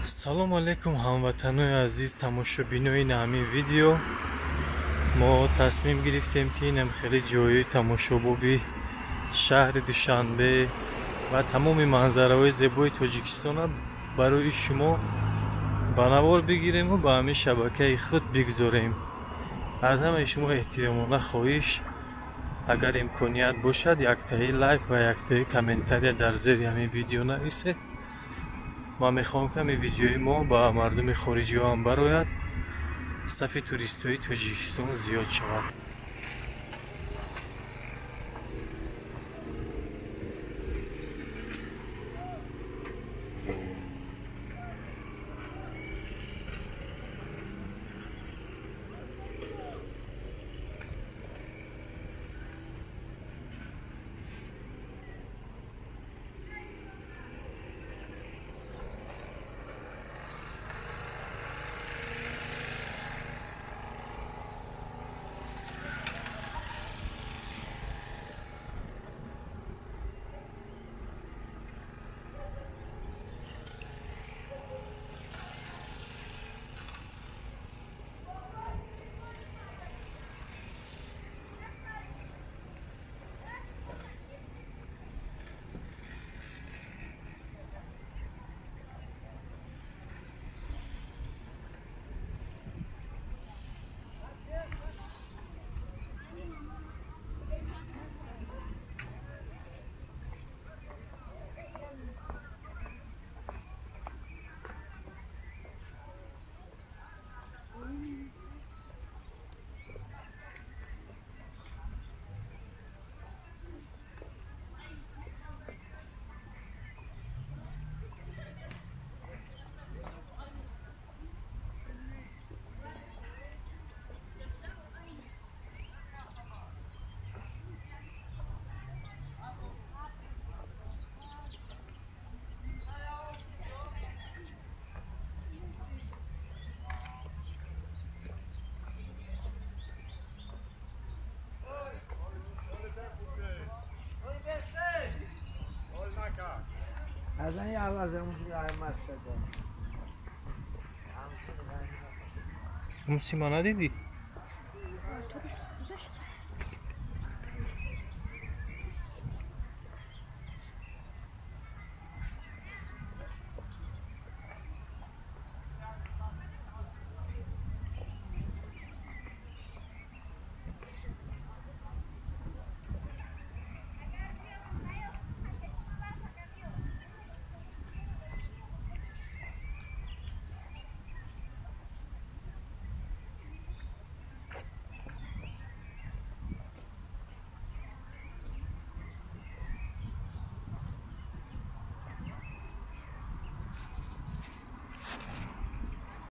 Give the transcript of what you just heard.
Салому алайкум, ҳамватанои азиз, тамошобинои ҳамин видео. Мо тасмим гирифтем, ки инам хеле ҷои тамошобоби шаҳри Душанбе ва тамоми манзараҳои зебои Тоҷикистона барои шумо ба навор бигирему ба ҳамин шабакаи худ бигзорем. Аз ҳамаи шумо эҳтиромона хоҳиш, агар имконият бошад, яктаи лайк ва яктаи комментария дар зери ҳамин видео нависед. Ман мехоҳам, ки ҳамин видеои мо ба мардуми хориҷиҳо ҳам барояд, сафи туристҳои Тоҷикистон зиёд шавад. Мусима, надидӣ?